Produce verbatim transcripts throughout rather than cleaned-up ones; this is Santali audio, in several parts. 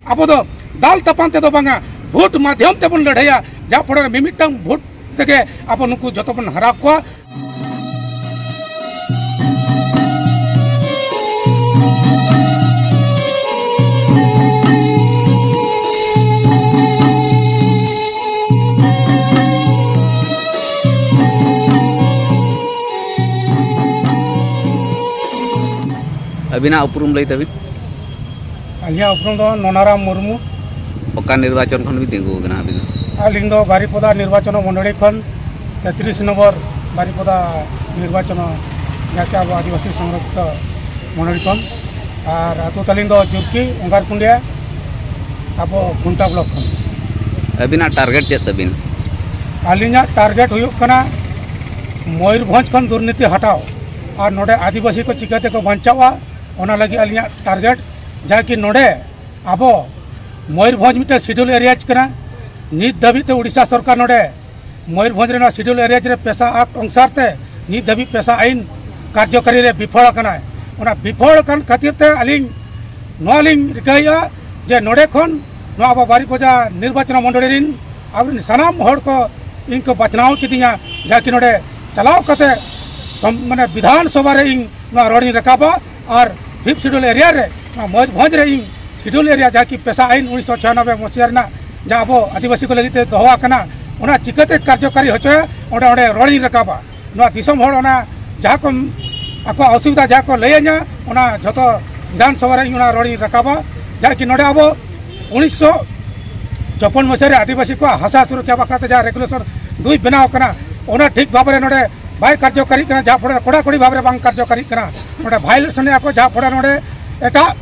ᱟᱵᱚ ᱫᱚ ᱫᱟᱞ ᱛᱟᱯᱟᱢ ᱛᱮᱫᱚ ᱵᱟᱝᱟ, ᱵᱷᱳᱴ ᱢᱟᱫᱽᱫᱷᱚᱢ ᱛᱮᱵᱚᱱ ᱞᱟᱹᱲᱦᱟᱹᱭᱟ, ᱡᱟᱦᱟᱸ ᱯᱚᱨᱮ ᱢᱤᱢᱤᱫᱴᱟᱝ ᱵᱷᱳᱴ ᱛᱮᱜᱮ ᱟᱵᱚ ᱱᱩᱠᱩ ᱡᱚᱛᱚ ᱵᱚᱱ ᱦᱟᱨᱟ ᱠᱚᱣᱟ᱾ ᱟᱹᱵᱤᱱᱟᱜ ᱩᱯᱨᱩᱢ ᱞᱟᱹᱭ ᱛᱟᱹᱵᱤᱱ᱾ ᱟᱹᱞᱤᱧᱟᱜ ᱩᱯᱨᱩᱢ ᱫᱚ ᱱᱚᱱᱟᱨᱟᱢ ᱢᱩᱨᱢᱩ᱾ ᱚᱠᱟ ᱱᱤᱨᱵᱟᱪᱚᱱ ᱠᱷᱚᱱ ᱵᱤᱱ ᱛᱤᱸᱜᱩ ᱟᱠᱟᱱᱟ ᱟᱹᱵᱤᱱ ᱫᱚ? ᱟᱹᱞᱤᱧ ᱫᱚ ᱵᱟᱨᱤᱯᱚᱫᱟ ᱱᱤᱨᱵᱟᱪᱚᱱ ᱢᱚᱱᱰᱚᱞᱤ ᱠᱷᱚᱱ ᱛᱮᱛᱨᱤᱥ ᱱᱚᱢᱵᱚᱨ ᱵᱟᱨᱤᱯᱚᱫᱟ ᱱᱤᱨᱵᱟᱪᱚᱱ, ᱡᱟᱦᱟᱸ ᱠᱤ ᱟᱵᱚ ᱟᱹᱫᱤᱵᱟᱹᱥᱤ ᱥᱚᱝᱨᱚᱠᱷᱤᱛᱚ ᱢᱚᱱᱰᱚᱞᱤ ᱠᱷᱚᱱ᱾ ᱟᱨ ᱟᱹᱛᱩ ᱛᱟᱹᱞᱤᱧ ᱫᱚ ᱡᱩᱨᱠᱤ, ᱚᱝᱜᱟᱨᱠᱩᱸᱰᱤᱭᱟ, ᱟᱵᱚ ᱠᱷᱩᱱᱴᱟ ᱵᱞᱚᱠ ᱠᱷᱚᱱ᱾ ᱟᱹᱵᱤᱱᱟᱜ ᱴᱟᱨᱜᱮᱴ ᱪᱮᱫ ᱛᱟᱹᱵᱤᱱ? ᱟᱹᱞᱤᱧᱟᱜ ᱴᱟᱨᱜᱮᱴ ᱦᱩᱭᱩᱜ ᱠᱟᱱᱟ ᱢᱚᱭᱩᱨᱵᱷᱚᱸᱡᱽ ᱠᱷᱚᱱ ᱫᱩᱨᱱᱤᱛᱤ ᱦᱟᱴᱟᱣ ᱟᱨ ᱱᱚᱰᱮ ᱟᱹᱫᱤᱵᱟᱹᱥᱤ ᱠᱚ ᱪᱤᱠᱟᱹ ᱛᱮᱠᱚ ᱵᱟᱧᱪᱟᱣᱟ, ᱚᱱᱟ ᱞᱟᱹᱜᱤᱫ ᱟᱹᱞᱤᱧᱟᱜ ᱴᱟᱨᱜᱮᱴ᱾ ᱡᱟᱦᱟᱸ ᱠᱤ ᱱᱚᱰᱮ ᱟᱵᱚ ᱢᱚᱭᱩᱨᱵᱷᱚᱸᱡᱽ ᱢᱤᱫᱴᱮᱱ ᱥᱤᱰᱩᱞ ᱮᱨᱤᱭᱟᱡᱽ ᱠᱟᱱᱟ᱾ ᱱᱤᱛ ᱫᱷᱟᱹᱵᱤᱡ ᱛᱮ ᱩᱲᱤᱥᱥᱟ ᱥᱚᱨᱠᱟᱨ ᱱᱚᱰᱮ ᱢᱚᱭᱩᱨᱵᱷᱚᱸᱡᱽ ᱨᱮᱱᱟᱜ ᱥᱤᱰᱩᱞ ᱮᱨᱤᱭᱟᱡᱽ ᱨᱮ ᱯᱮᱥᱟ ᱟᱠᱴ ᱚᱱᱩᱥᱟᱨ ᱛᱮ ᱱᱤᱛ ᱫᱷᱟᱹᱵᱤᱡ ᱯᱮᱥᱟ ᱟᱹᱭᱤᱱ ᱠᱟᱨᱡᱚᱠᱟᱨᱤ ᱨᱮ ᱵᱤᱯᱷᱚᱞ ᱟᱠᱟᱱᱟᱭ᱾ ᱚᱱᱟ ᱵᱤᱯᱷᱚᱞ ᱟᱠᱟᱱ ᱠᱷᱟᱹᱛᱤᱨ ᱛᱮ ᱟᱹᱞᱤᱧ ᱱᱚᱣᱟ ᱞᱤᱧ ᱨᱤᱠᱟᱹᱭᱮᱫᱼᱟ ᱡᱮ ᱱᱚᱰᱮ ᱠᱷᱚᱱ ᱱᱚᱣᱟ ᱟᱵᱚ ᱵᱟᱨᱤᱯᱚᱫᱟ ᱱᱤᱨᱵᱟᱪᱚᱱ ᱢᱚᱱᱰᱚᱞᱤ ᱨᱮᱱ ᱟᱵᱚᱨᱮᱱ ᱥᱟᱱᱟᱢ ᱦᱚᱲ ᱠᱚ ᱤᱧ ᱠᱚ ᱵᱟᱪᱷᱱᱟᱣ ᱠᱤᱫᱤᱧᱟ, ᱡᱟᱦᱟᱸ ᱠᱤ ᱱᱚᱰᱮ ᱪᱟᱞᱟᱣ ᱠᱟᱛᱮ ᱥᱚᱢ-, ᱢᱟᱱᱮ ᱵᱤᱫᱷᱟᱱ ᱥᱚᱵᱷᱟ ᱨᱮ ᱤᱧ ᱱᱚᱣᱟ ᱨᱚᱲᱤᱧ ᱨᱟᱠᱟᱵᱟ᱾ ᱟᱨ ᱯᱷᱤᱯᱛᱷ ᱥᱤᱰᱩᱞ ᱮᱨᱤᱭᱟ ᱨᱮ, ᱱᱚᱣᱟ ᱢᱚᱭᱩᱨᱵᱷᱚᱸᱡᱽ ᱨᱮ ᱤᱧ ᱥᱤᱰᱩᱞ ᱮᱨᱤᱭᱟ ᱡᱟᱦᱟᱸ ᱠᱤ ᱯᱮᱥᱟ ᱟᱹᱭᱤᱱ ᱩᱱᱤᱥᱥᱚ ᱪᱷᱤᱭᱟᱱᱚᱵᱵᱳᱭ ᱢᱚᱥᱤᱦᱟ ᱨᱮᱱᱟᱜ ᱡᱟᱦᱟᱸ ᱟᱵᱚ ᱟᱹᱫᱤᱵᱟᱹᱥᱤ ᱠᱚ ᱞᱟᱹᱜᱤᱫ ᱛᱮ ᱫᱚᱦᱚ ᱟᱠᱟᱱᱟ, ᱚᱱᱟ ᱪᱤᱠᱟᱹᱛᱮ ᱠᱟᱨᱡᱚᱠᱟᱨᱤ ᱦᱚᱪᱚᱭᱟ, ᱚᱸᱰᱮ, ᱚᱸᱰᱮ ᱨᱚᱲᱤᱧ ᱨᱟᱠᱟᱵᱟ᱾ ᱱᱚᱣᱟ ᱫᱤᱥᱚᱢ ᱦᱚᱲ ᱚᱱᱟ ᱡᱟᱦᱟᱸ ᱠᱚ ᱟᱠᱚᱣᱟᱜ ᱚᱥᱩᱵᱤᱫᱷᱟ ᱡᱟᱦᱟᱸ ᱠᱚ ᱞᱟᱹᱭᱟᱹᱧᱟ, ᱚᱱᱟ ᱡᱷᱚᱛᱚ ᱵᱤᱫᱷᱟᱱ ᱥᱚᱵᱷᱟ ᱨᱮ ᱤᱧ ᱚᱱᱟ ᱨᱚᱲᱤᱧ ᱨᱟᱠᱟᱵᱟ᱾ ᱡᱟᱦᱟᱸ ᱠᱤ ᱱᱚᱰᱮ ᱟᱵᱚ ᱩᱱᱤᱥᱥᱚ ᱪᱚᱯᱯᱚᱱ ᱢᱚᱥᱤᱦᱟ ᱨᱮ ᱟᱹᱫᱤᱵᱟᱹᱥᱤ ᱠᱚᱣᱟᱜ ᱦᱟᱥᱟ ᱥᱩᱨᱚᱠᱠᱷᱟ ᱵᱟᱠᱷᱨᱟ ᱛᱮ ᱡᱟᱦᱟᱸ ᱨᱮᱜᱩᱞᱮᱥᱚᱱ ᱫᱩᱭ ᱵᱮᱱᱟᱣ ᱠᱟᱱᱟ, ᱚᱱᱟ ᱴᱷᱤᱠ ᱵᱷᱟᱵᱽ ᱨᱮ ᱱᱚᱰᱮ ᱵᱟᱭ ᱠᱟᱨᱡᱚᱠᱟᱨᱤᱜ ᱠᱟᱱᱟ, ᱡᱟᱦᱟᱸ ᱯᱷᱚᱲᱚ ᱨᱮ ᱠᱚᱲᱟᱠᱚᱲᱤ ᱵᱷᱟᱵᱽ ᱨᱮ ᱵᱟᱝ ᱠᱟᱨᱡᱚᱠᱟᱨᱤᱜ ᱠᱟᱱᱟ᱾ ᱱᱚᱰᱮ ᱵᱷᱟᱭᱳᱞᱮᱥᱚᱱ ᱮᱫᱟ ᱠᱚ, ᱡᱟᱦᱟᱸ ᱯᱷᱚᱲᱚ ᱨᱮ ᱱᱚᱰᱮ ᱮᱴᱟᱜ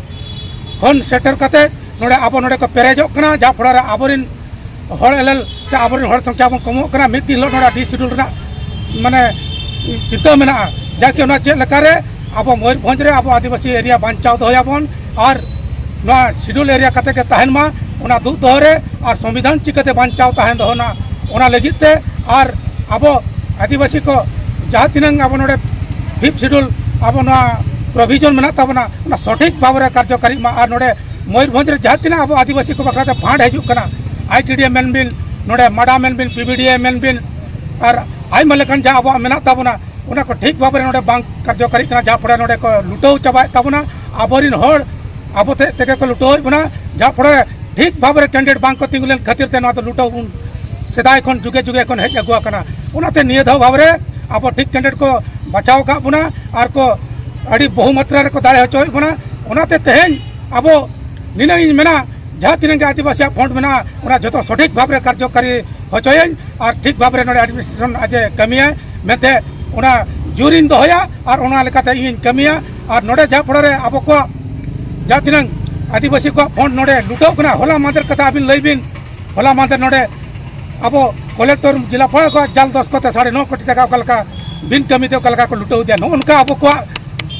ᱠᱷᱚᱱ ᱥᱮᱴᱮᱨ ᱠᱟᱛᱮ ᱱᱚᱰᱮ ᱟᱵᱚ ᱱᱚᱰᱮ ᱠᱚ ᱯᱮᱨᱮᱡᱚᱜ ᱠᱟᱱᱟ, ᱡᱟᱦᱟᱸ ᱯᱷᱚᱲᱚ ᱨᱮ ᱟᱵᱚᱨᱮᱱ ᱦᱚᱲ ᱮᱞᱮᱞ ᱥᱮ ᱟᱵᱚᱨᱮᱱ ᱦᱚᱲ ᱥᱚᱝᱠᱷᱟ ᱵᱚᱱ ᱠᱚᱢᱚᱜ ᱠᱟᱱᱟ᱾ ᱢᱤᱫ ᱫᱤᱱ ᱦᱤᱞᱳᱜ ᱱᱚᱰᱮ ᱰᱤ ᱥᱤᱰᱩᱞ ᱨᱮᱱᱟᱜ ᱢᱟᱱᱮ ᱪᱤᱱᱛᱟᱹ ᱢᱮᱱᱟᱜᱼᱟ, ᱡᱟᱠᱤ ᱚᱱᱟ ᱪᱮᱫ ᱞᱮᱠᱟᱨᱮ ᱟᱵᱚ ᱢᱚᱭᱩᱨᱵᱷᱚᱸᱡᱽ ᱨᱮ ᱟᱵᱚ ᱟᱹᱫᱤᱵᱟᱹᱥᱤ ᱮᱨᱤᱭᱟ ᱵᱟᱧᱪᱟᱣ ᱫᱚᱦᱚᱭᱟᱵᱚᱱ ᱟᱨ ᱱᱚᱣᱟ ᱥᱤᱰᱩᱞ ᱮᱨᱤᱭᱟ ᱠᱟᱛᱮ ᱜᱮ ᱛᱟᱦᱮᱱ ᱢᱟ, ᱚᱱᱟ ᱫᱩᱜ ᱫᱚᱦᱚ ᱨᱮ ᱟᱨ ᱥᱚᱝᱵᱤᱫᱷᱟᱱ ᱪᱤᱠᱟᱹᱛᱮ ᱵᱟᱧᱪᱟᱣ ᱛᱟᱦᱮᱱ ᱫᱚᱦᱚᱱᱟ, ᱚᱱᱟ ᱞᱟᱹᱜᱤᱫ ᱛᱮ᱾ ᱟᱨ ᱟᱵᱚ ᱟᱹᱫᱤᱵᱟᱹᱥᱤ ᱠᱚ ᱡᱟᱦᱟᱸ ᱛᱤᱱᱟᱹᱝ ᱟᱵᱚ ᱱᱚᱰᱮ ᱯᱷᱤᱯᱛᱷ ᱥᱤᱰᱩᱞ ᱟᱵᱚ ᱱᱚᱣᱟ ᱯᱨᱚᱵᱷᱤᱡᱚᱱ ᱢᱮᱱᱟᱜ ᱛᱟᱵᱚᱱᱟ, ᱚᱱᱟ ᱥᱚᱴᱷᱤᱠ ᱵᱷᱟᱵᱽ ᱨᱮ ᱠᱟᱨᱡᱚᱠᱟᱨᱤᱜ ᱢᱟ ᱟᱨ ᱱᱚᱰᱮ ᱢᱚᱭᱩᱨᱵᱷᱚᱸᱡᱽ ᱨᱮ ᱡᱟᱦᱟᱸ ᱛᱤᱱᱟᱹᱜ ᱟᱵᱚ ᱟᱹᱫᱤᱵᱟᱹᱥᱤ ᱠᱚ ᱵᱟᱠᱷᱨᱟ ᱛᱮ ᱯᱷᱟᱱᱰ ᱦᱤᱡᱩᱜ ᱠᱟᱱᱟ, ᱟᱭᱴᱤᱰᱤᱮ ᱢᱮᱱ ᱵᱤᱱ, ᱱᱚᱰᱮ ᱢᱟᱰᱟ ᱢᱮᱱ ᱵᱤᱱ, ᱯᱤᱵᱤᱰᱤᱮ ᱢᱮᱱ ᱵᱤᱱ, ᱟᱨ ᱟᱭᱢᱟ ᱞᱮᱠᱟᱱ ᱡᱟᱦᱟᱸ ᱟᱵᱚᱣᱟᱜ ᱢᱮᱱᱟᱜ ᱛᱟᱵᱚᱱᱟ, ᱚᱱᱟ ᱠᱚ ᱴᱷᱤᱠ ᱵᱷᱟᱵᱽ ᱨᱮ ᱱᱚᱰᱮ ᱵᱟᱝ ᱠᱟᱨᱡᱚᱠᱟᱨᱤᱜ ᱠᱟᱱᱟ, ᱡᱟᱦᱟᱸ ᱯᱷᱚᱲᱮ ᱱᱚᱰᱮ ᱠᱚ ᱞᱩᱴᱟᱹᱣ ᱪᱟᱵᱟᱭᱮᱫ ᱛᱟᱵᱚᱱᱟ᱾ ᱟᱵᱚᱨᱤᱱ ᱦᱚᱲ ᱟᱵᱚ ᱛᱮ ᱛᱮᱜᱮ ᱠᱚ ᱞᱩᱴᱟᱹᱣᱮᱫ ᱵᱚᱱᱟ, ᱡᱟᱦᱟᱸ ᱯᱷᱚᱲᱮ ᱴᱷᱤᱠ ᱵᱷᱟᱵᱽ ᱨᱮ ᱠᱮᱱᱰᱤᱰᱮᱴ ᱵᱟᱝ ᱠᱚ ᱛᱤᱸᱜᱩ ᱞᱮᱱ ᱠᱷᱟᱹᱛᱤᱨ ᱛᱮ ᱱᱚᱣᱟ ᱫᱚ ᱞᱩᱴᱟᱹᱣ ᱩᱱ ᱥᱮᱫᱟᱭ ᱠᱷᱚᱱ ᱡᱩᱜᱮ ᱡᱩᱜᱮ ᱠᱷᱚᱱ ᱦᱮᱡ ᱟᱹᱜᱩ ᱟᱠᱟᱱᱟ᱾ ᱚᱱᱟᱛᱮ ᱱᱤᱭᱟᱹ ᱫᱷᱟᱣ ᱵᱷᱟᱵᱽ ᱨᱮ ᱟᱵᱚ ᱴᱷᱤᱠ ᱠᱮᱱᱰᱤᱰᱮᱴ ᱠᱚ ᱵᱟᱪᱷᱟᱣ ᱟᱠᱟᱫ ᱵᱚᱱᱟ ᱟᱨ ᱠᱚ ᱟᱹᱰᱤ ᱵᱚᱦᱩ ᱢᱟᱛᱨᱟ ᱨᱮᱠᱚ ᱫᱟᱲᱮ ᱦᱚᱪᱚᱭᱮᱫ ᱵᱚᱱᱟ᱾ ᱚᱱᱟᱛᱮ ᱛᱮᱦᱮᱧ ᱟᱵᱚ ᱱᱤᱱᱟᱹᱜ ᱤᱧ ᱢᱮᱱᱟ, ᱡᱟᱦᱟᱸ ᱛᱤᱱᱟᱹᱜ ᱜᱮ ᱟᱹᱫᱤᱵᱟᱹᱥᱤᱭᱟᱜ ᱯᱷᱚᱱᱰ ᱢᱮᱱᱟᱜᱼᱟ, ᱚᱱᱟ ᱡᱚᱛᱚ ᱥᱚᱴᱷᱤᱠ ᱵᱷᱟᱵᱽ ᱨᱮ ᱠᱟᱨᱡᱚᱠᱟᱨᱤ ᱦᱚᱪᱚᱭᱟᱹᱧ ᱟᱨ ᱴᱷᱤᱠ ᱵᱷᱟᱵᱽ ᱨᱮ ᱱᱚᱰᱮ ᱮᱰᱢᱤᱱᱤᱥᱴᱨᱮᱥᱚᱱ ᱟᱡ ᱮ ᱠᱟᱹᱢᱤᱭᱟᱭ ᱢᱮᱱᱛᱮ ᱚᱱᱟ ᱡᱳᱨᱤᱧ ᱫᱚᱦᱚᱭᱟ ᱟᱨ ᱚᱱᱟ ᱞᱮᱠᱟᱛᱮ ᱤᱧᱤᱧ ᱠᱟᱹᱢᱤᱭᱟ᱾ ᱟᱨ ᱱᱚᱰᱮ ᱡᱟᱦᱟᱸ ᱯᱚᱲᱟ ᱨᱮ ᱟᱵᱚ ᱠᱚᱣᱟᱜ ᱡᱟᱦᱟᱸ ᱛᱤᱱᱟᱹᱜ ᱟᱹᱫᱤᱵᱟᱹᱥᱤ ᱠᱚᱣᱟᱜ ᱯᱷᱚᱱᱰ ᱱᱚᱰᱮ ᱞᱩᱴᱟᱹᱣ ᱠᱟᱱᱟ, ᱦᱚᱞᱟ ᱢᱟᱦᱫᱮᱨ ᱠᱟᱛᱷᱟ ᱟᱹᱵᱤᱱ ᱞᱟᱹᱭ ᱵᱤᱱ, ᱦᱚᱞᱟ ᱢᱟᱦᱫᱮᱨ ᱱᱚᱰᱮ ᱟᱵᱚ ᱠᱚᱞᱮᱠᱴᱚᱨ ᱡᱮᱞᱟ ᱯᱟᱲᱟ ᱠᱚᱣᱟᱜ ᱡᱟᱞ ᱫᱚᱥ ᱠᱚᱛᱮ ᱥᱟᱲᱮ ᱱᱚ ᱠᱳᱴᱤ ᱴᱟᱠᱟ ᱚᱠᱟ ᱞᱮᱠᱟ ᱵᱤᱱ ᱠᱟᱹᱢᱤ ᱛᱮ ᱚᱠᱟ ᱞᱮᱠᱟ ᱠᱚ ᱞᱩᱴᱟᱹᱣ ᱤᱫᱤᱭᱟ, ᱱᱚᱜᱼᱚ ᱱᱚᱝᱠᱟ ᱟᱵᱚ ᱠᱚᱣᱟᱜ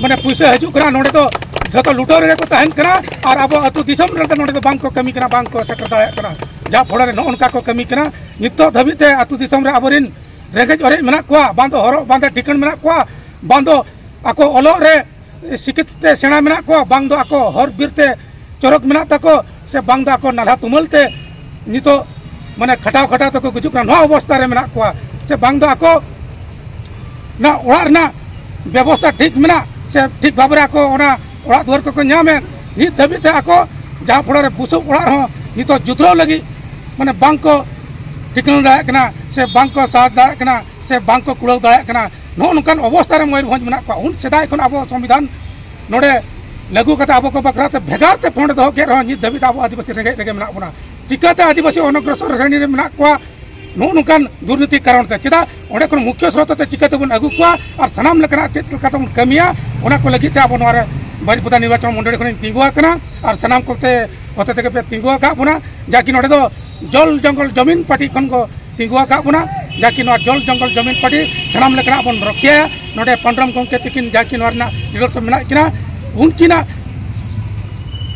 ᱢᱟᱱᱮ ᱯᱩᱭᱥᱟᱹ ᱦᱤᱡᱩᱜ ᱠᱟᱱᱟ, ᱱᱚᱰᱮ ᱫᱚ ᱡᱷᱚᱛᱚ ᱞᱩᱴᱟᱹᱣ ᱨᱮᱜᱮ ᱠᱚ ᱛᱟᱦᱮᱱ ᱠᱟᱱᱟ᱾ ᱟᱨ ᱟᱵᱚ ᱟᱹᱛᱩ ᱫᱤᱥᱚᱢ ᱨᱮᱫᱚ ᱱᱚᱰᱮ ᱫᱚ ᱵᱟᱝ ᱠᱚ ᱠᱟᱹᱢᱤ ᱠᱟᱱᱟ, ᱵᱟᱝ ᱠᱚ ᱥᱮᱴᱮᱨ ᱫᱟᱲᱮᱭᱟᱜ ᱠᱟᱱᱟ, ᱡᱟᱦᱟᱸ ᱯᱷᱚᱲᱚ ᱨᱮ ᱱᱚᱜᱼᱚ ᱱᱚᱝᱠᱟ ᱠᱚ ᱠᱟᱹᱢᱤ ᱠᱟᱱᱟ᱾ ᱱᱤᱛᱚᱜ ᱫᱷᱟᱹᱵᱤᱡ ᱛᱮ ᱟᱹᱛᱩ ᱫᱤᱥᱚᱢ ᱨᱮ ᱟᱵᱚᱨᱤᱱ ᱨᱮᱸᱜᱮᱡ ᱚᱨᱮᱡ ᱢᱮᱱᱟᱜ ᱠᱚᱣᱟ, ᱵᱟᱝ ᱫᱚ ᱦᱚᱨᱚᱜ ᱵᱟᱸᱫᱮ ᱴᱷᱤᱠᱟᱹᱱ ᱢᱮᱱᱟᱜ ᱠᱚᱣᱟ, ᱵᱟᱝ ᱫᱚ ᱟᱠᱚ ᱚᱞᱚᱜ ᱨᱮ ᱥᱤᱠᱷᱤᱛ ᱛᱮ ᱥᱮᱬᱟ ᱢᱮᱱᱟᱜ ᱠᱚᱣᱟ, ᱵᱟᱝ ᱫᱚ ᱟᱠᱚ ᱦᱚᱨ ᱵᱤᱨ ᱛᱮ ᱪᱚᱨᱚᱠ ᱢᱮᱱᱟᱜ ᱛᱟᱠᱚ, ᱥᱮ ᱵᱟᱝ ᱫᱚ ᱟᱠᱚ ᱱᱟᱞᱦᱟ ᱛᱩᱢᱟᱹᱞ ᱛᱮ ᱱᱤᱛᱚᱜ ᱢᱟᱱᱮ ᱠᱷᱟᱴᱟᱣ ᱠᱷᱟᱴᱟᱣ ᱛᱮᱠᱚ ᱜᱩᱡᱩᱜ ᱠᱟᱱᱟ, ᱱᱚᱣᱟ ᱚᱵᱚᱥᱛᱟ ᱨᱮ ᱢᱮᱱᱟᱜ ᱠᱚᱣᱟ, ᱥᱮ ᱵᱟᱝ ᱫᱚ ᱟᱠᱚ ᱚᱱᱟ ᱚᱲᱟᱜ ᱨᱮᱱᱟᱜ ᱵᱮᱵᱚᱥᱛᱟ ᱴᱷᱤᱠ ᱢᱮᱱᱟᱜ, ᱥᱮ ᱴᱷᱤᱠ ᱵᱷᱟᱵᱽ ᱨᱮ ᱟᱠᱚ ᱚᱱᱟ ᱚᱲᱟᱜ ᱫᱩᱣᱟᱹᱨ ᱠᱚᱠᱚ ᱧᱟᱢᱮᱫ, ᱱᱤᱛ ᱫᱷᱟᱹᱵᱤᱡ ᱛᱮ ᱟᱠᱚ ᱡᱟᱦᱟᱸ ᱯᱷᱚᱲᱚ ᱨᱮ ᱵᱩᱥᱩᱵ ᱚᱲᱟᱜ ᱨᱮᱦᱚᱸ ᱱᱤᱛᱚᱜ ᱡᱩᱛᱨᱟᱹᱣ ᱞᱟᱹᱜᱤᱫ ᱢᱟᱱᱮ ᱵᱟᱝ ᱠᱚ ᱴᱷᱤᱠᱟᱹᱱ ᱫᱟᱲᱮᱭᱟᱜ ᱠᱟᱱᱟ, ᱥᱮ ᱵᱟᱝ ᱠᱚ ᱥᱟᱦᱟᱡᱽ ᱫᱟᱲᱮᱭᱟᱜ ᱠᱟᱱᱟ, ᱥᱮ ᱵᱟᱝ ᱠᱚ ᱠᱩᱲᱟᱹᱣ ᱫᱟᱲᱮᱭᱟᱜ ᱠᱟᱱᱟ᱾ ᱱᱚᱜᱼᱚ ᱱᱚᱝᱠᱟᱱ ᱚᱵᱚᱥᱛᱟ ᱨᱮ ᱢᱚᱭᱩᱨᱵᱷᱚᱸᱡᱽ ᱢᱮᱱᱟᱜ ᱠᱚᱣᱟ᱾ ᱩᱱ ᱥᱮᱫᱟᱭ ᱠᱷᱚᱱ ᱟᱵᱚ ᱥᱚᱝᱵᱤᱫᱷᱟᱱ ᱱᱚᱰᱮ ᱞᱟᱹᱜᱩ ᱠᱟᱛᱮ ᱟᱵᱚ ᱠᱚ ᱵᱟᱠᱷᱨᱟ ᱛᱮ ᱵᱷᱮᱜᱟᱨ ᱛᱮ ᱯᱷᱚᱸᱰ ᱫᱚᱦᱚ ᱠᱮᱫ ᱨᱮᱦᱚᱸ ᱱᱤᱛ ᱫᱷᱟᱹᱵᱤᱡ ᱛᱮ ᱟᱵᱚ ᱟᱹᱫᱤᱵᱟᱹᱥᱤ ᱨᱮᱸᱜᱮᱡ ᱨᱮᱜᱮ ᱢᱮᱱᱟᱜ ᱵᱚᱱᱟ᱾ ᱪᱤᱠᱟᱹᱛᱮ ᱟᱹᱫᱤᱵᱟᱹᱥᱤ ᱚᱱᱚᱜᱨᱚᱥᱚᱨ ᱥᱨᱮᱱᱤ ᱨᱮ ᱢᱮᱱᱟᱜ ᱠᱚᱣᱟ, ᱱᱚᱜᱼᱚ ᱱᱚᱝᱠᱟᱱ ᱫᱩᱨᱱᱤᱛᱤ ᱠᱟᱨᱚᱱ ᱛᱮ? ᱪᱮᱫᱟᱜ ᱚᱸᱰᱮ ᱠᱷᱚᱱ ᱢᱩᱠᱷᱭᱟᱹ ᱥᱨᱳᱛ ᱛᱮ ᱪᱤᱠᱟᱹ ᱛᱮᱵᱚᱱ ᱟᱹᱜᱩ ᱠᱚᱣᱟ ᱟᱨ ᱥᱟᱱᱟᱢ ᱞᱮᱠᱟᱱᱟᱜ ᱪᱮᱫ ᱞᱮᱠᱟ ᱛᱮᱵᱚᱱ ᱠᱟᱹᱢᱤᱭᱟ, ᱚᱱᱟ ᱠᱚ ᱞᱟᱹᱜᱤᱫ ᱛᱮ ᱟᱵᱚ ᱱᱚᱣᱟ ᱨᱮ ᱵᱟᱨᱤᱯᱚᱫᱟ ᱱᱤᱨᱵᱟᱪᱚᱱ ᱢᱚᱱᱰᱚᱞᱤ ᱠᱷᱚᱱᱤᱧ ᱛᱤᱸᱜᱩ ᱟᱠᱟᱱᱟ᱾ ᱟᱨ ᱥᱟᱱᱟᱢ ᱠᱚᱛᱮ ᱦᱚᱛᱮ ᱛᱮᱜᱮ ᱯᱮ ᱛᱤᱸᱜᱩ ᱟᱠᱟᱫ ᱵᱚᱱᱟ, ᱡᱟᱠᱤ ᱱᱚᱰᱮ ᱫᱚ ᱡᱚᱞ ᱡᱚᱝᱜᱚᱞ ᱡᱚᱢᱤᱱ ᱯᱟᱨᱴᱤ ᱠᱷᱚᱱ ᱠᱚ ᱛᱤᱸᱜᱩ ᱟᱠᱟᱫ ᱵᱚᱱᱟ, ᱡᱟᱠᱤ ᱱᱚᱣᱟ ᱡᱚᱞ ᱡᱚᱝᱜᱚᱞ ᱡᱚᱢᱤᱱ ᱯᱟᱨᱴᱤ ᱥᱟᱱᱟᱢ ᱞᱮᱠᱟᱱᱟᱜ ᱵᱚᱱ ᱨᱚᱠᱷᱭᱟᱭᱟ᱾ ᱱᱚᱰᱮ ᱯᱟᱱᱰᱨᱚᱢ ᱜᱚᱢᱠᱮ ᱛᱤᱠᱤᱱ ᱡᱟᱠᱤ ᱱᱚᱣᱟ ᱨᱮᱱᱟᱜ ᱞᱤᱰᱟᱨᱥᱤᱯ ᱢᱮᱱᱟᱜ ᱠᱤᱱᱟ, ᱩᱱᱠᱤᱱᱟᱜ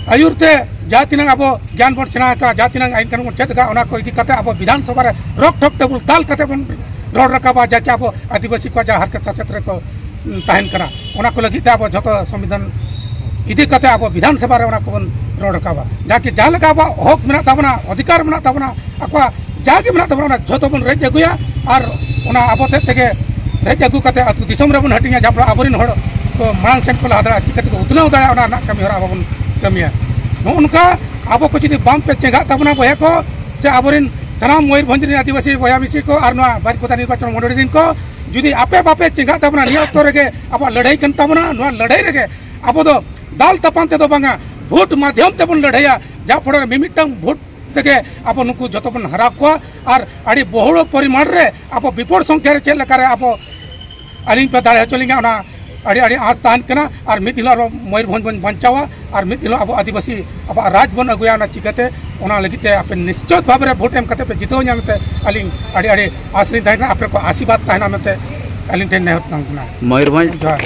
ᱟᱹᱭᱩᱨ ᱛᱮ ᱡᱟᱦᱟᱸ ᱛᱤᱱᱟᱹᱜ ᱟᱵᱚ ᱜᱮᱭᱟᱱ ᱵᱚᱱ ᱥᱮᱬᱟ ᱟᱠᱟᱫᱼᱟ, ᱡᱟᱦᱟᱸ ᱛᱤᱱᱟᱹᱜ ᱟᱹᱭᱤᱱ ᱠᱟᱹᱱᱩᱱ ᱵᱚᱱ ᱪᱮᱫ ᱟᱠᱟᱫᱼᱟ, ᱚᱱᱟ ᱠᱚ ᱤᱫᱤ ᱠᱟᱛᱮ ᱟᱵᱚ ᱵᱤᱫᱷᱟᱱ ᱥᱚᱵᱷᱟ ᱨᱮ ᱨᱚᱠ ᱴᱷᱚᱠ ᱴᱮᱵᱩᱞ ᱫᱟᱞ ᱠᱟᱛᱮ ᱵᱚᱱ ᱨᱚᱲ ᱨᱟᱠᱟᱵᱟ, ᱡᱟᱠᱤ ᱟᱵᱚ ᱟᱹᱫᱤᱵᱟᱹᱥᱤ ᱠᱚᱣᱟᱜ ᱡᱟᱦᱟᱸ ᱦᱟᱨᱠᱮᱛ ᱥᱟᱥᱮᱛ ᱨᱮᱠᱚ, ᱩᱸ, ᱛᱟᱦᱮᱱ ᱠᱟᱱᱟ, ᱚᱱᱟ ᱠᱚ ᱞᱟᱹᱜᱤᱫ ᱛᱮ ᱟᱵᱚ ᱡᱷᱚᱛᱚ ᱥᱚᱝᱵᱤᱫᱷᱟᱱ ᱤᱫᱤ ᱠᱟᱛᱮ ᱟᱵᱚ ᱵᱤᱫᱷᱟᱱ ᱥᱚᱵᱷᱟ ᱨᱮ ᱚᱱᱟ ᱠᱚᱵᱚᱱ ᱨᱚᱲ ᱨᱟᱠᱟᱵᱟ᱾ ᱡᱟᱦᱟᱸ ᱠᱤ ᱡᱟᱦᱟᱸ ᱞᱮᱠᱟ ᱟᱵᱚᱣᱟᱜ ᱦᱚᱠ ᱢᱮᱱᱟᱜ ᱛᱟᱵᱚᱱᱟ, ᱚᱫᱷᱤᱠᱟᱨ ᱢᱮᱱᱟᱜ ᱛᱟᱵᱚᱱᱟ, ᱟᱠᱚᱣᱟᱜ ᱡᱟᱦᱟᱸ ᱜᱮ ᱢᱮᱱᱟᱜ ᱛᱟᱵᱚᱱᱟ, ᱚᱱᱟ ᱡᱷᱚᱛᱚ ᱵᱚᱱ ᱨᱮᱡ ᱟᱹᱜᱩᱭᱟ᱾ ᱟᱨ ᱚᱱᱟ ᱟᱵᱚ ᱛᱮᱫ ᱛᱮᱜᱮ ᱨᱮᱡ ᱟᱹᱜᱩ ᱠᱟᱛᱮ ᱟᱹᱛᱩ ᱫᱤᱥᱚᱢ ᱨᱮᱵᱚᱱ ᱦᱟᱹᱴᱤᱧᱟ, ᱡᱟᱦᱟᱸ ᱯᱷᱚᱞᱮ ᱟᱵᱚᱨᱮᱱ ᱦᱚᱲ ᱠᱚ ᱢᱟᱲᱟᱝ ᱥᱮᱫ ᱠᱚ ᱞᱟᱦᱟ ᱫᱟᱲᱮᱭᱟᱜᱼᱟ, ᱪᱤᱠᱟᱹ ᱛᱮᱠᱚ ᱩᱛᱱᱟᱹᱣ ᱫᱟᱲᱮᱭᱟᱜᱼᱟ, ᱚᱱᱟ ᱨᱮᱱᱟᱜ ᱠᱟᱹᱢᱤ ᱦᱚᱨᱟ ᱟᱵᱚ ᱵᱚᱱ ᱠᱟᱹᱢᱤᱭᱟ᱾ ᱱᱚᱜᱼᱚ ᱱᱚᱝᱠᱟ ᱟᱵᱚ ᱠᱚ ᱡᱩᱫᱤ ᱵᱟᱝ ᱯᱮ ᱪᱮᱸᱜᱷᱟᱜ ᱛᱟᱵᱚᱱᱟ ᱵᱚᱭᱦᱟ ᱠᱚ, ᱥᱮ ᱟᱵᱚᱨᱮᱱ ᱥᱟᱱᱟᱢ ᱢᱚᱭᱩᱨᱵᱷᱚᱸᱡᱽ ᱨᱮᱱ ᱟᱹᱫᱤᱵᱟᱹᱥᱤ ᱵᱚᱭᱦᱟ ᱢᱤᱥᱤ ᱠᱚ ᱟᱨ ᱱᱚᱣᱟ ᱵᱟᱨᱤᱯᱟᱫᱟ ᱱᱤᱨᱵᱟᱪᱚᱱ ᱢᱚᱸᱰᱚᱞᱤ ᱨᱮᱱ ᱠᱚ, ᱡᱩᱫᱤ ᱟᱯᱮ ᱵᱟᱯᱮ ᱪᱮᱸᱜᱷᱟᱜ ᱛᱟᱵᱚᱱᱟ, ᱱᱤᱭᱟᱹ ᱚᱠᱛᱚ ᱨᱮᱜᱮ ᱟᱵᱚᱣᱟᱜ ᱞᱟᱹᱲᱦᱟᱹᱭ ᱠᱟᱱ ᱛᱟᱵᱚᱱᱟ, ᱱᱚᱣᱟ ᱞᱟᱹᱲᱦᱟᱹᱭ ᱨᱮᱜᱮ ᱟᱵᱚ ᱫᱚ ᱫᱟᱞ ᱛᱟᱯᱟᱢ ᱛᱮᱫᱚ ᱵᱟᱝᱟ, ᱵᱷᱳᱴ ᱢᱟᱫᱽᱫᱷᱚᱢ ᱛᱮᱵᱚᱱ ᱞᱟᱹᱲᱦᱟᱹᱭᱟ, ᱡᱟᱦᱟᱸ ᱯᱷᱚᱲᱚ ᱨᱮ ᱢᱤᱢᱤᱫᱴᱟᱝ ᱵᱷᱳᱴ ᱛᱮᱜᱮ ᱟᱵᱚ ᱱᱩᱠᱩ ᱡᱚᱛᱚ ᱵᱚᱱ ᱦᱟᱨᱟᱣ ᱠᱚᱣᱟ᱾ ᱟᱨ ᱟᱹᱰᱤ ᱵᱚᱦᱩᱲ ᱯᱚᱨᱤᱢᱟᱬ ᱨᱮ ᱟᱵᱚ ᱵᱤᱯᱩᱞ ᱥᱚᱝᱠᱷᱭᱟ ᱨᱮ ᱪᱮᱫ ᱞᱮᱠᱟᱨᱮ ᱟᱵᱚ ᱟᱹᱞᱤᱧ ᱯᱮ ᱫᱟᱲᱮ ᱦᱚᱪᱚ ᱞᱤᱧᱟ, ᱚᱱᱟ ᱟᱹᱰᱤ ᱟᱹᱰᱤ ᱟᱸᱥ ᱛᱟᱦᱮᱱ ᱠᱟᱱᱟ᱾ ᱟᱨ ᱢᱤᱫ ᱫᱤᱱ ᱦᱤᱞᱳᱜ ᱟᱵᱚ ᱢᱚᱭᱩᱨᱵᱷᱚᱸᱡᱽ ᱵᱚᱱ ᱵᱟᱧᱪᱟᱣᱟ, ᱟᱨ ᱢᱤᱫ ᱫᱤᱱ ᱦᱤᱞᱳᱜ ᱟᱵᱚ ᱟᱹᱫᱤᱵᱟᱹᱥᱤ ᱟᱵᱚᱣᱟᱜ ᱨᱟᱡᱽ ᱵᱚᱱ ᱟᱹᱜᱩᱭᱟ᱾ ᱚᱱᱟ ᱪᱤᱠᱟᱹᱛᱮ, ᱚᱱᱟ ᱞᱟᱹᱜᱤᱫ ᱛᱮ ᱟᱯᱮ ᱱᱤᱥᱪᱤᱛ ᱵᱷᱟᱵᱽ ᱨᱮ ᱵᱷᱳᱴ ᱮᱢ ᱠᱟᱛᱮ ᱯᱮ ᱡᱤᱛᱟᱹᱣ ᱧᱟᱢ ᱛᱮ ᱟᱹᱞᱤᱧ ᱟᱹᱰᱤ ᱟᱹᱰᱤ ᱟᱸᱥ ᱞᱤᱧ ᱛᱟᱦᱮᱸ ᱠᱟᱱᱟ, ᱟᱯᱮ ᱠᱚ ᱟᱥᱤᱨᱵᱟᱫᱽ ᱛᱟᱦᱮᱱᱟ ᱢᱮᱱᱛᱮ ᱟᱹᱞᱤᱧ ᱴᱷᱮᱱ ᱱᱮᱦᱚᱨ ᱛᱟᱦᱮᱸ ᱠᱟᱱᱟ᱾ ᱢᱚᱭᱩᱨᱵᱷᱚᱸᱡᱽ ᱡᱚᱦᱟᱨ᱾